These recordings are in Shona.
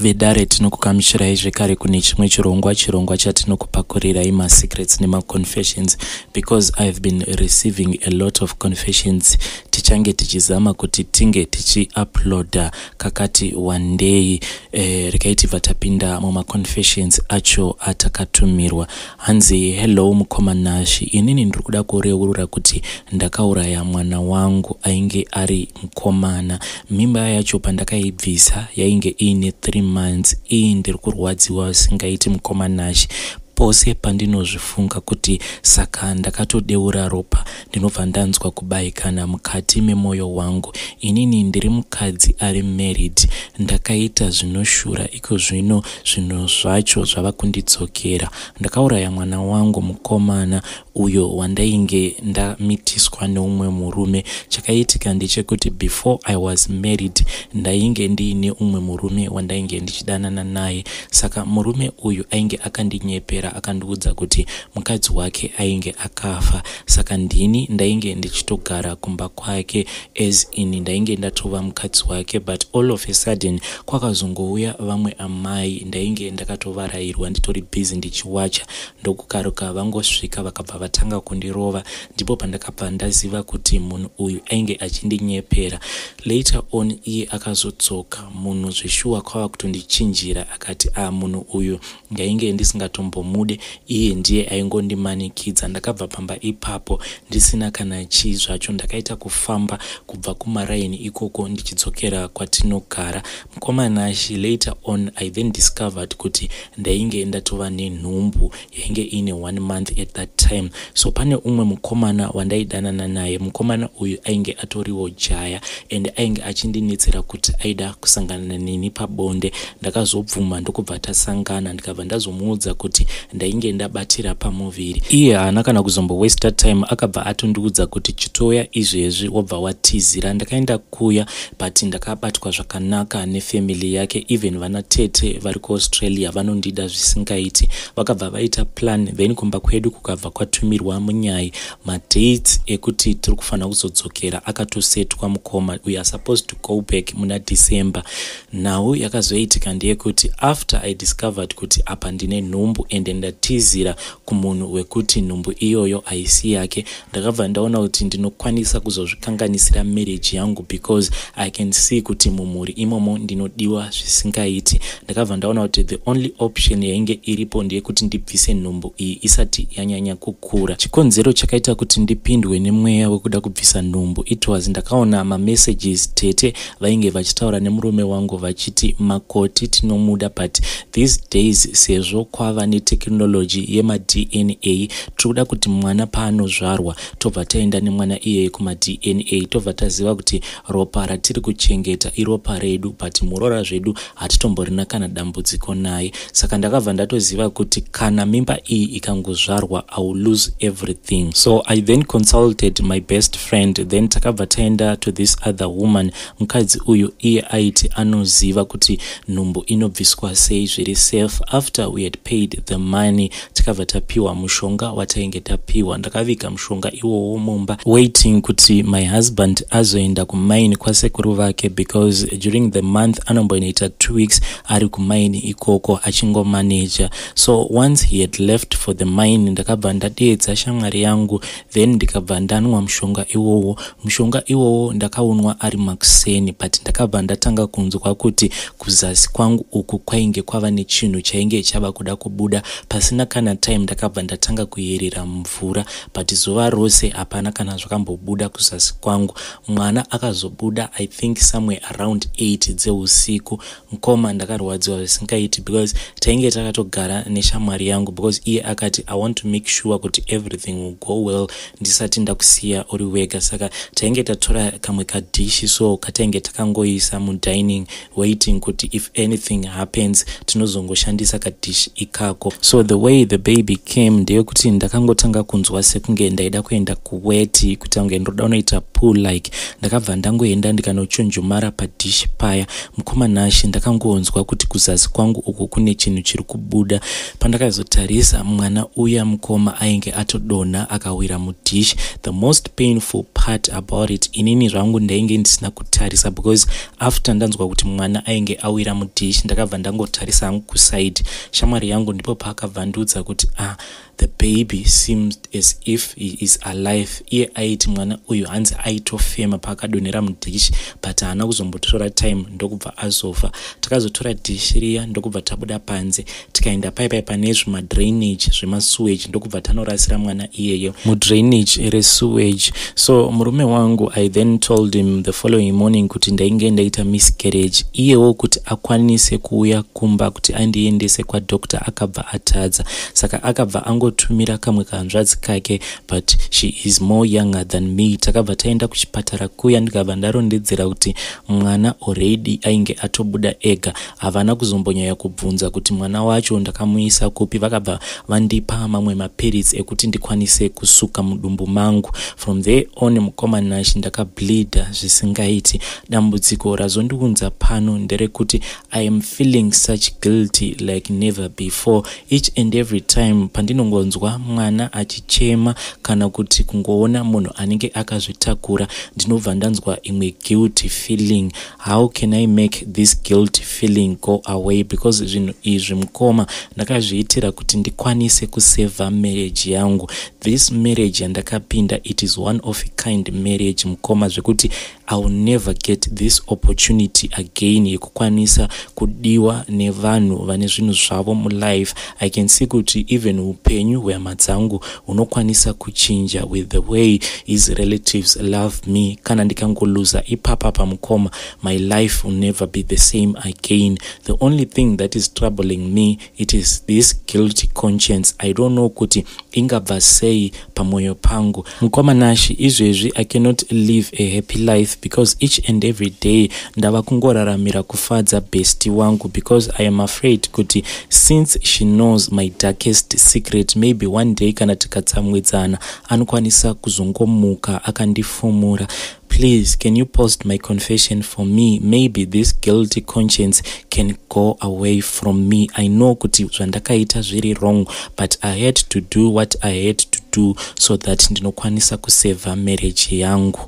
Vedare, tinokugamuchirai zvekare kune chimwe chirongwa, chirongwa chatinokupakurirai masecrets nemaconfessions. Because I have been receiving a lot of confessions, tichange tichizama kuti tinge tichiuploada kakati one day. Regai tibva tapinda mumaconfessions acho atakatumirwa. Hanzi, "Hello mukoma Nashi, inini ndiri kuda kureurura kuti ndakauraya mwana wangu ainge ari mukomana. Mimba yacho pandakaibvisa yainge iine 3 months. Iyi ndiri kurwadziwa singaiti, mukoma Nashi. Pose pandinozvifunga kuti saka ndakatodeura ropa, ndinobva ndanzwa kubayikana mukati memwoyo wangu. Inini ndiri mukadzi ari married. Ndakaita zvinoshura, iko zvino zvinhu zvacho zvava kundidzokera. Ndakauraya mwana wangu mukomana uyo wandainge ndamitiswa neumwe murume. Chakaitika ndechekuti before I was married, ndainge ndiine umwe murume wandainge ndichidanana naye. Saka murume uyu ainge akandinyepera, akandiudza kuti mukadzi wake ainge akafa, saka ndini ndainge ndichitogara kumba kwake, as in ndainge ndatova mukadzi wake. But all of a sudden kwakazongouya vamwe amai. Ndainge ndakatovarayirwa, nditori busy ndichiwacha, ndokukaruka vangosvika, vakabva vatanga kundirova. Ndipo pandakabva ndaziva kuti munhu uyu ainge achindinyepera. Later on iye akazodzoka munhu zveshuwa, kwava kutondichinjira, akati a ah, munhu uyu ndainge ndisingatombomude, iye ndiye aingondimanikidza. Ndakabva pamba ipapo ndisina kana chii zvacho. Ndakaita kufamba kubva kumaraini ikoko ndichidzokera kwatinogara. Mukoma Nashi, later on I then discovered kuti ndainge ndatova nenhumbu yainge iine one month at that time. So pane umwe mukomana wandaidanana naye. Mukomana uyu ainge atoriwo jaya and ainge achindinetsera kuti aida kusangana neni pabonde. Ndakazobvuma, ndokubva tasangana, ndikabva ndazomuudza kuti ndainge ndabatira pamuviri. Iye haana kana kuzombowasta time, akabva atondiudza kuti chitoya izvezvi wobva watizira. Ndakaenda kuya, but ndakabatwa zvakanaka nefamily yake. Even vana tete vari kuAustralia vanondida zvisingaiti. Vakabva vaita plan, then kumba kwedu kukabva kwatumirwa munyai. Madates ekuti tiri kufanira kuzodzokera akatosetwa. Mukoma, we are supposed to go back muna December. Nhau yakazoitika ndeyekuti after I discovered kuti apa ndine nhumbu ende ndatizira kumunhu wekuti nhumbu iyoyo haisi yake, ndakabva ndaona kuti ndinokwanisa kuzozvikanganisira marriage yangu, because I can see kuti mumhuri imomo ndinodiwa zvisingaiti. Ndakabva ndaona kuti the only option yainge iripo ndeyekuti ndibvise nhumbu iyi isati yanyanya kukura. Chikonzero chakaita kuti ndipindwe nemweya wekuda kubvisa nhumbu, it was ndakaona mamessages tete vainge vachitaura nemurume wangu vachiti makoti tinomuda, but these days sezvo kwava netechnology yemaDNA, tiri kuda kuti mwana paanozvarwa tobva taenda nemwana iyeye kumaDNA, tobva taziva kuti ropa ratiri kuchengeta iropa redu, but muroora zvedu hatitomborina kana dambudziko naye. Saka ndakabva ndatoziva kuti kana mimba iyi ikangozvarwa, I will lose everything. So I then consulted my best friend, then takabva taenda to this other woman. Mukadzi uyu iye aiti anoziva kuti nhumbu inobviswa sei zviri safe. After we had paid the money, takabva tapiwa mushonga watainge tapiwa. Ndakaviga mushonga iwowo mumba, waiting kuti my husband azoenda kumaini kwasekuru vake, because during the month anomboinoita 2 weeks ari kumaini ikoko achingomaneja. So once he had left for the mine, ndakabva ndadeedza shamwari yangu, then ndikabva ndanwa mushonga iwowo. Mushonga iwowo ndakaunwa ari makuseni, but ndakabva ndatanga kunzwa kuti kuzasi kwangu uku kwainge kwava nechinhu chainge chava kuda kubuda. Pasina kana time ndakabva ndatanga kuyerera mvura, but zuva rose hapana kana zvakambobuda kuzasi kwangu. Mwana akazobuda, I think, somewhere around 8 dzeusiku. Mukoma, ndakarwadziwa zvisingaiti, because tainge takatogara neshamwari yangu, because iye akati, "I want to make sure kuti everything will go well ndisati ndakusiya uri wega." Saka tainge tatora kamwe kadhishi so katainge takangoisa mudining, waiting kuti if anything happens tinozongoshandisa kadhishi ikako. So So the way the baby came ndeyekuti ndakangotanga kunzwa sekunge ndaida kuenda kuweti, kuita kunge ndoda unoita pool like. Ndakabva ndangoenda ndikanochonjomara padhishi paya. Mukoma Nashe, ndakangonzwa kuti kuzasi kwangu uku kune chinhu chiri kubuda. Pandakazotarisa, mwana uya, mukoma, ainge atodonha akawira mudhishi. The most painful part about it, inini zvangu ndainge ndisina kutarisa, because after ndanzwa kuti mwana ainge awira mudhishi, ndakabva ndangotarisa hangu kuside. Shamwari yangu ndipo paakabva ndiudza kuti, "Ah, the baby seems as if he is alive." Iye aiti mwana uyu hanzi aitofema paakadonhera mudhishi, but haana kuzombotora time, ndokubva azofa. Takazotora dhishi riya, ndokubva tabuda panze, tikaenda paipai pane zvimadrainage zvemasewage, ndokubva tanorasira mwana iyeye mudrainage resewage. So murume wangu, I then told him the following morning kuti ndainge ndaita miscarriage. Iyewo kuti akwanise kuuya kumba kuti andiendese kwadoctor akabva atadza, saka akabva angotumira kamwe kahanzvadzi kake, but she is more younger than me. Takabva taenda kuchipatara kuya, ndikabva ndarondedzera kuti mwana already ainge atobuda ega. Havana kuzombonyanya kubvunza kuti mwana wacho ndakamuisa kupi. Vakabva vandipa mamwe mapiritsi ekuti ndikwanise kusuka mudumbu mangu. From there on, mukoma Nash, ndakableeda zvisingaiti. Dambudziko razondiunza pano nderekuti I am feeling such guilty like never before. Each and every time pandinongonzwa mwana achichema kana kuti kungoona munhu anenge akazvitakura, ndinobva ndanzwa imwe guilty feeling. How can I make this guilty feeling go away? Because zvinhu izvi, mukoma, ndakazviitira kuti ndikwanise kusevha marriage yangu. This marriage yandakapinda, it is one of a kind marriage, mukoma, zvekuti I will never get this opportunity again yekukwanisa kudiwa nevanhu vane zvinhu zvavo mulife. I can see kuti even upenyu hwehama dzangu hunokwanisa kuchinja with the way his relatives love me. Kana ndikangoluza ipapa pamukoma, my life will never be the same again. The only thing that is troubling me, it is this guilty conscience. I don't know kuti ingabva sei pamwoyo pangu. Mukoma Nashi, izvezvi I cannot live a happy life because each and every day ndava kungoraramira kufadza bestie wangu, because I am afraid kuti since she knows my darkest secret, maybe one day kana tikatsamwidzana anokwanisa kuzongomuka akandifumura. Please, can you post my confession for me? Maybe this guilty conscience can go away from me. I know kuti zvandakaita zviri wrong, but I had to do what I had to do so that ndinokwanisa kusevha marriage yangu.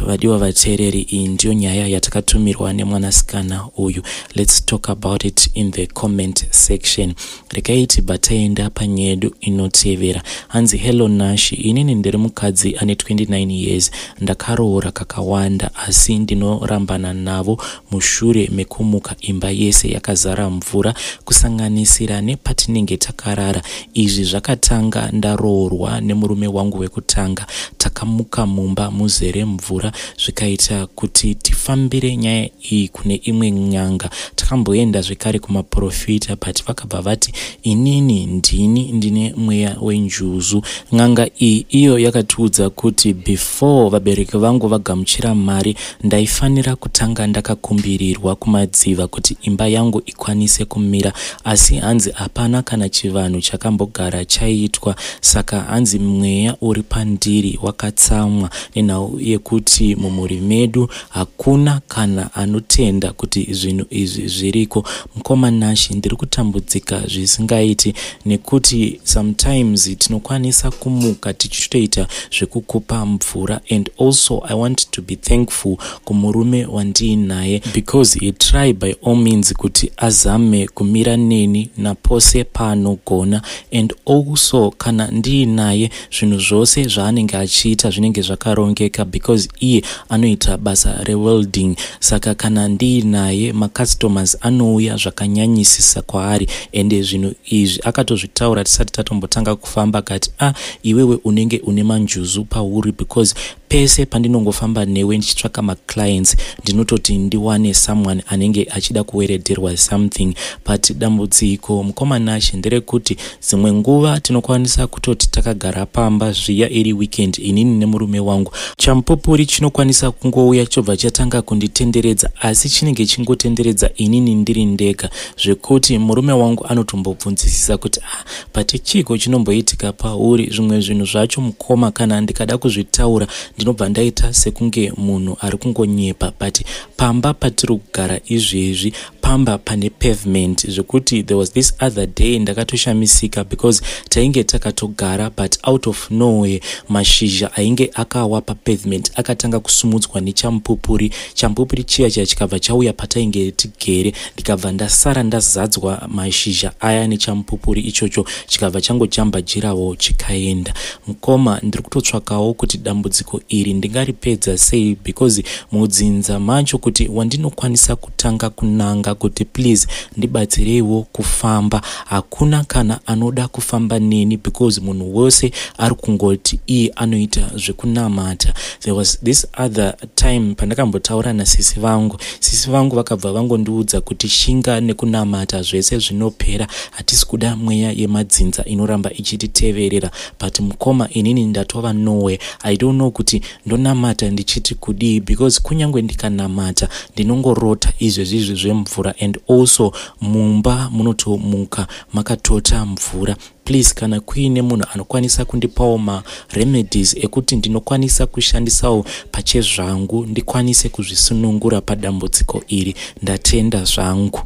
Vadiwa vateereri, iyi ndiyo nyaya yatakatumirwa nemwanasikana uyu. Let's talk about it in the comment section. Regai tibva taenda panyaya yedu inotevera. Hanzi, "Hello Nashi, inini ndiri mukadzi ane 29 years. Ndakaroora kakawanda, asi ndinorambana navo mushure mekumuka imba yese yakazara mvura, kusanganisira nepatinenge takarara. Izvi zvakatanga ndaroorwa nemurume wangu wekutanga. Takamuka mumba muzere mvura, zvikaita kuti tifambire nyaya iyi kune imwe n'anga. Takamboenda zvekare kumaprofita, but vakabva vati inini ndini ndine mweya wenjuzu. N'anga iyi iyo yakatiudza kuti before vabereki vangu vagamuchira mari, ndaifanira kutanga ndakakumbirirwa kumadziva kuti imba yangu ikwanise kumira. Asi hanzi hapana kana chivanhu chakambogara chaitwa, saka hanzi mweya uri pandiri wakatsamwa nenhau yekuti mumhuri medu hakuna kana anotenda kuti zvinhu izvi zviriko. Mukoma Nashi, ndiri kutambudzika zvisingaiti nekuti sometimes tinokwanisa kumuka tichitoita zvekukupa mvura. And also I want to be thankful kumurume wandiinaye because he try by all means kuti azame kumira neni napose paanogona. And also kana ndiinaye, zvinhu zvose zvaanenge achiita zvinenge zvakarongeka because iye anoita basa rewelding, saka kana ndiinaye macustomers anouya zvakanyanyisisa kwaari. Ende zvinhu izvi akatozvitaura tisati tatombotanga kufamba, akati, 'A ah, iwewe unenge une manjuzu pauri, because pese pandinongofamba newe ndichitsvaka maclients, ndinototi ndiwane someone anenge achida kuweredherwa something.' But dambudziko, mukoma Nashi, nderekuti dzimwe nguva tinokwanisa kutoti takagara pamba zviya iri weekend, inini nemurume wangu, chamupupuri Chinokwanisa kungouya chobva chatanga kunditenderedza, asi chinenge chingotenderedza inini ndiri ndega, zvekuti murume wangu anotombobvunzisisa kuti, "Ah, but chiiko chinomboitika pauri?" Zvimwe zvinhu zvacho, mukoma, kana ndikada kuzvitaura ndinobva ndaita sekunge munhu ari kungonyepa. But pamba patiri kugara izvezvi, pamba pane pavement, zvekuti there was this other day ndakatoshamisika because tainge takatogara, but out of nowhere mashizha ainge akawa papavement akatanga kusumudzwa nechamupupuri. Chamupupuri chiya chiya chikabva chauya patainge tigere, ndikabva ndasara ndazadzwa mashizha aya nechamupupuri ichocho, chikabva changojamba jirawo chikaenda. Mukoma, ndiri kutotsvakawo kuti dambudziko iri ndingaripedza sei, because mudzinza macho kuti wandinokwanisa kutanga kunanga kuti, "Please, ndibatsireiwo kufamba," hakuna kana anoda kufamba neni, because munhu wose ari kungoti iye anoita zvekunamata. There was this other time pandakambotaura nasisi vangu. Sisi vangu vakabva vangondiudza kuti, "Shinga nekunamata, zvese zvinopera. Hatisi kuda mweya yemadzinza inoramba ichititeverera." But mukoma, inini ndatova nowhere. I don't know kuti ndonamata ndichiti kudii, because kunyange ndikanamata ndinongorota izvezvizvi zvemvura, and also mumba munotomuka makatota mvura. Please, kana kuine munhu anokwanisa kundipawo maremedies ekuti ndinokwanisa kushandisawo pachezvangu, ndikwanise kuzvisunungura padambudziko iri, ndatenda zvangu.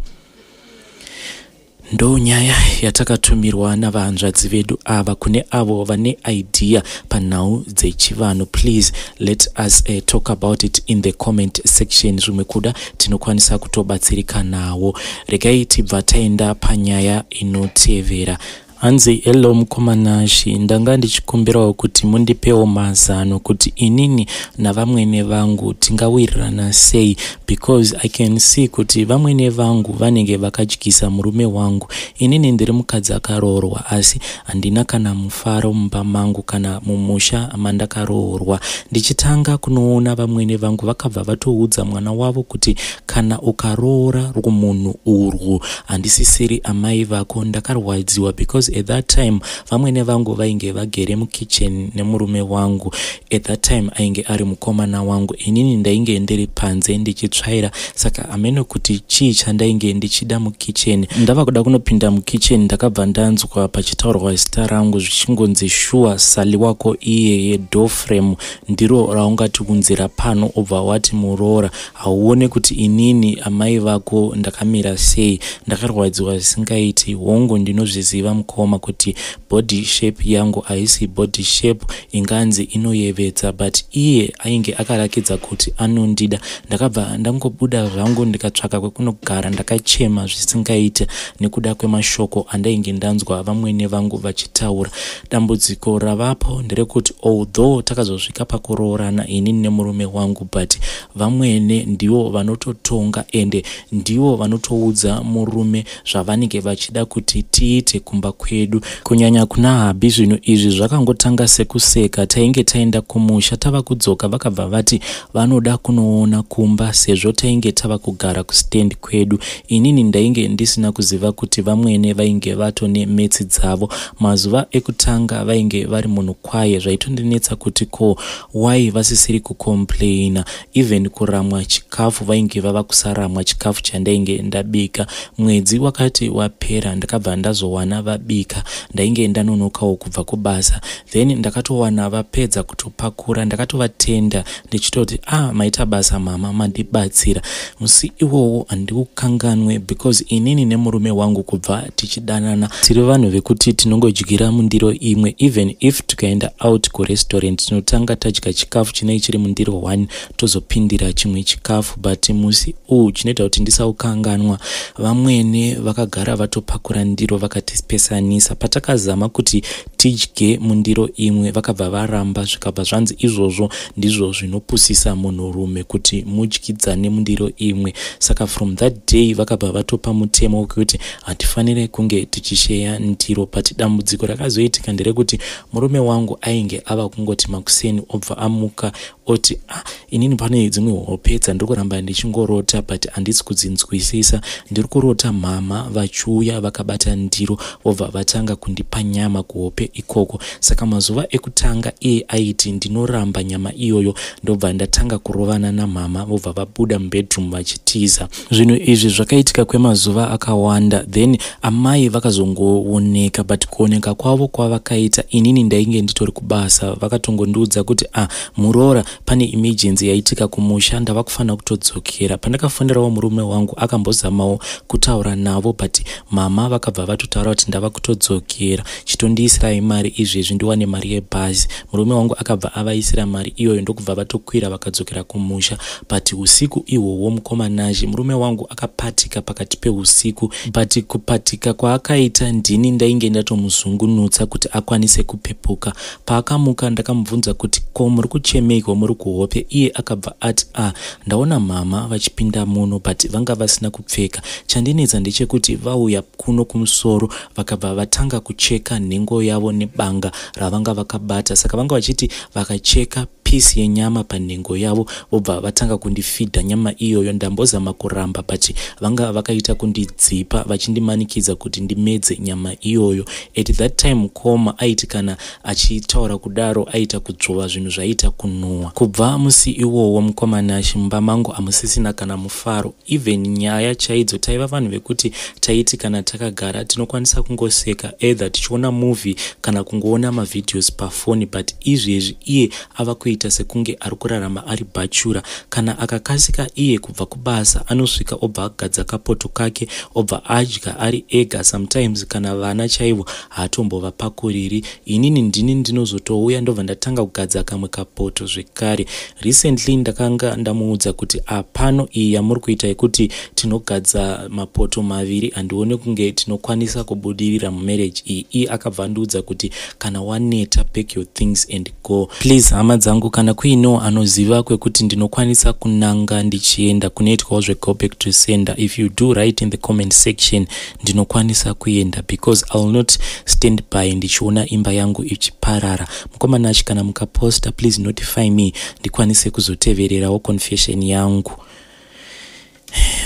Ndo nyaya yatakatumirwa navahanzvadzi vedu ava. Kune avo vane idea panhau dzechivanhu, please let us talk about it in the comment section. Zvimwe kuda tinokwanisa kutobatsirika nawo. Regai tibva taenda panyaya inotevera. Hanzi, "Hello mukoma Nashi, ndanga ndichikumbirawo kuti mundipewo mazano kuti inini navamwene vangu tingawirirana sei, because I can see kuti vamwene vangu vanenge vakadyisa murume wangu. Inini ndiri mukadzi akaroorwa, asi handina kana mufaro mumba mangu kana mumusha mandakaroorwa. Ndichitanga kunoona vamwene vangu, vakabva vatoudza mwana wavo kuti, 'Kana ukaroora rumunhu urwu, handisisiri amai vako.' Ndakarwadziwa because at that time vamwene vangu vainge vagere mukitchen nemurume wangu. At that time ainge ari mukomana wangu. Inini ndainge ndiri panze ndichitsvaira, saka hamene kuti chii chandainge ndichida mukitchen. Ndava kuda kunopinda mukitchen, ndakabva ndanzwa pachitaurwa zita rangu zvichingonzi, 'Shuwa, Sali wako iyeye, doorframe ndiro raungatiunzira pano, obva wati muroora? Hauone kuti inini amai vako ndakamira sei?' Ndakarwadziwa zvisingaiti. Hongu, ndinozviziva mukoma kuti body shape yangu haisi body shape inganzi inoyevedza, but iye ainge akarakidza kuti anondida. Ndakabva ndangobuda zvangu ndikatsvaka kwekunogara. Ndakachema zvisingaiti nekuda kwemashoko andainge ndanzwa vamwene vangu vachitaura. Dambudziko ravapo nderekuti although takazosvika pakuroorana inini nemurume wangu, but vamwene ndivo vanototonga ende ndivo vanotoudza murume zvavanenge vachida kuti tiite kumba kwedu, kunyanya kuna hubby. Zvinhu izvi zvakangotanga sekuseka. Tainge taenda kumusha, tava kudzoka, vakabva vati vanoda kunoona kumba sezvo tainge tava kugara kustand kwedu. Inini ndainge ndisina kuziva kuti vamwene vainge vatone metsi dzavo. Mazuva ekutanga vainge vari munhu kwaye. Zvaitondinetsa kuti ko why vasisiri kucomplaina? Even kuramwa chikafu, vainge vava kusaramwa chikafu chandainge ndabika. Mwedzi wakati wapera, ndakabva ndazowana vabika. Ndainge ndanonokawo kubva kubasa, then ndakatowana vapedza kutopakura. Ndakatovatenda ndichitoti, 'Ah, maita basa mama, mandibatsira.' Musi iwowo handikukanganwe because inini nemurume wangu kubva tichidanana tiri vanhu vekuti tinongodyira mundiro imwe. Even if tikaenda out kurestaurant, tinotanga tadya chikafu chinenge chiri mundiro 1, tozopindira chimwe chikafu. But musi uwu, chinoita kuti ndisaukanganwa, vamwene vakagara vatopakura ndiro vakatipesanisa. Patakazama kuti tidye mundiro imwe, vakabva varamba, zvikabva zvanzi izvozvo ndizvo zvinopusisa munhurume kuti mudyidzane mundiro imwe. Saka from that day vakabva vatopa mutemo wekuti hatifaniri kunge tichisheya ndiro. But dambudziko rakazoitika nderekuti murume wangu ainge ava kungoti makuseni obva amuka. oti, "Ah, inini pane dzimwe hope dzandiri kuramba ndichingorota, but handisi kudzinzwisisa. Ndiri kurota mama vachiuya vakabata ndiro, vobva vatanga kundipa nyama kuhope ikoko." Saka mazuva ekutanga iye aiti ndinoramba nyama iyoyo, ndobva ndatanga kurovana namama, vobva vabuda mubedroom vachitiza. Zvinhu izvi zvakaitika kwemazuva akawanda. Then amai vakazongooneka, but kuoneka kwavo kwavakaita, inini ndainge nditori kubasa. Vakatongondiudza kuti, "Ah, muroora, pane emergency yaitika kumusha, ndava kufanira kutodzokera." Pandakafonerawo murume wangu, akambozamawo kutaura navo, but mama vakabva vatotaura kuti, "Ndava kutodzokera, chitondiisirai mari izvezvi ndiwane mari yebhazi." Murume wangu akabva avaisira mari iyoyo, ndokubva vatokwira vakadzokera kumusha. But usiku ihwohwo, mukoma Nashe, murume wangu akapatika pakati peusiku, but kupatika kwaakaita, ndini ndainge ndatomuzungunutsa kuti akwanise kupepuka. Paakamuka, ndakamubvunza kuti, "Ko muri kuchemeiko muri kuhope?" Iye akabva ati, "A ah, ndaona mama vachipinda muno, but vanga vasina kupfeka. Chandinetsa ndechekuti vauya kuno kumusoro, vakabva vatanga kucheka nhengo yavo nebanga ravanga vakabata. Saka vanga vachiti vakacheka piece yenyama panhengo yavo, vobva vatanga kundifidha nyama iyoyo. Ndambozama kuramba, but vanga vakaita kundidzipa, vachindimanikidza kuti ndimedze nyama iyoyo." At that time, mukoma aiti kana achitaura kudaro, aita kudzvova zvinhu zvaiita kunhuhwa. Kubva musi iwowo, mukoma Nashe, mumba mangu hamusisina kana mufaro, even nyaya chaidzo. Taiva vanhu vekuti taiti kana takagara tinokwanisa kungoseka, either tichiona movie kana kungoona mavideos pafoni, but izvezvi iye ava kuita sekunge ari kurarama ari bachelor. Kana akakasika iye kubva kubasa, anosvika obva agadza kapoto kake, obva adya ari ega. Sometimes kana vana chaivo haatombovapakuriri. Inini ndini ndinozotouya, ndobva ndatanga kugadza kamwe kapoto zvekare. Recently ndakanga ndamuudza kuti, "Apano iyi yamuri kuita yekuti tinogadza mapoto maviri, handione kunge tinokwanisa kubudirira mumarriage iyi." Iye akabva andiudza kuti, "Kana waneta, pack your things and go." Please, hama dzangu, kana kuinewo anoziva kwekuti ndinokwanisa kunanga ndichienda kunoitwawo zvego back to sender, if you do write in the comment section, ndinokwanisa kuenda, because I will not stand by ndichiona imba yangu ichiparara. Mukoma Nashe, kana mukaposta, please notify me, ndikwanise kuzotevererawo confession yangu.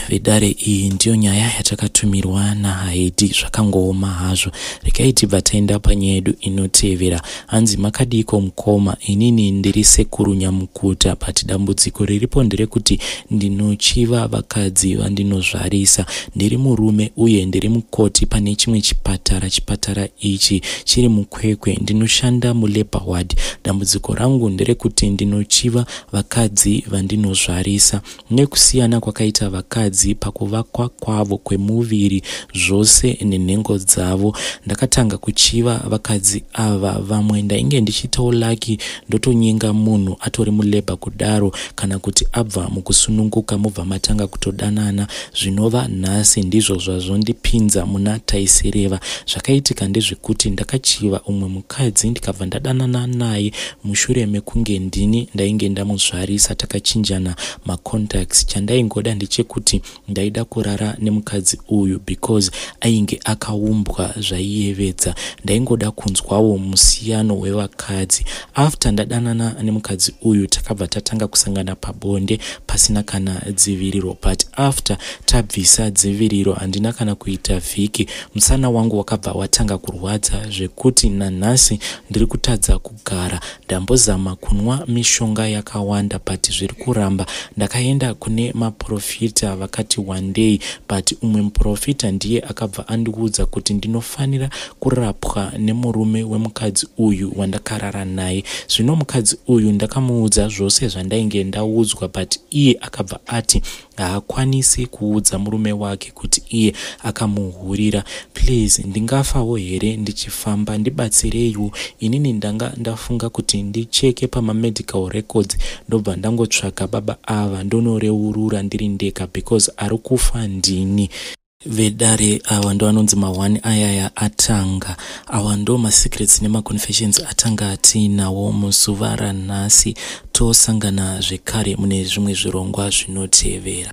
Vedare, iyi ndiyo nyaya yatakatumirwa naHaidi. Zvakangooma hazvo. Regai tibva taenda panyaya yedu inotevera. Hanzi, "Makadiko mukoma? Inini ndiri sekuru nyamukuta, but dambudziko riripo nderekuti ndinochiva vakadzi vandinozvarisa. Ndiri murume uye ndiri mukoti pane chimwe chipatara. Chipatara ichi chiri muKwekwe. Ndinoshanda mulabour ward. Dambudziko rangu nderekuti ndinochiva vakadzi vandinozvarisa. Nekusiyana kwakaita vakadzi pakuvakwa kwavo kwemuviri zvose nenhengo dzavo, ndakatanga kuchiva vakadzi ava. Vamwe ndainge ndichiitawo lucky, ndotonyenga munhu atori mulabour kudaro, kana kuti abva mukusununguka, mubva matanga kutodanana, zvinova nhasi ndizvo zvazvondipinza muna taisireva. Zvakaitika ndezvekuti ndakachiva umwe mukadzi, ndikabva ndadanana naye. Mushure mekunge ndini ndainge ndamuzvarisa, takachinjana macontacts. Chandaingoda ndechekuti ndaida kurara nemukadzi uyu because ainge akaumbwa zvaiyevedza. Ndaingoda kunzwawo musiyano wevakadzi. After ndadanana nemukadzi uyu, takabva tatanga kusangana pabonde pasina kana dziviriro. But after tabvisa dziviriro, handina kana kuita vhiki, musana wangu wakabva watanga kurwadza zvekuti nanhasi ndiri kutadza kugara. Ndambozama kunwa mishonga yakawanda, but zviri kuramba. Ndakaenda kune maprofita vakati one day, but umwe muprofita ndiye akabva andiudza kuti ndinofanira kurapwa nemurume wemukadzi uyu wandakarara naye. Zvino mukadzi uyu ndakamuudza zvose zvandainge ndaudzwa, but iye akabva ati haakwanisi kuudza murume wake kuti iye akamuhurira. Please, ndingafawo here ndichifamba? Ndibatsireiwo. Inini ndanga ndafunga kuti ndicheke pamamedical records, ndobva ndangotsvaka baba ava, ndonoreurura ndiri ndega, because ari kufa ndini." Vedare, awa ndo anonzi ma1 ayaya atanga. Awa ndo masecrets nemaconfessions atanga tiinawo muzuva ranhasi. Tosangana zvekare mune zvimwe zvirongwa zvinotevera.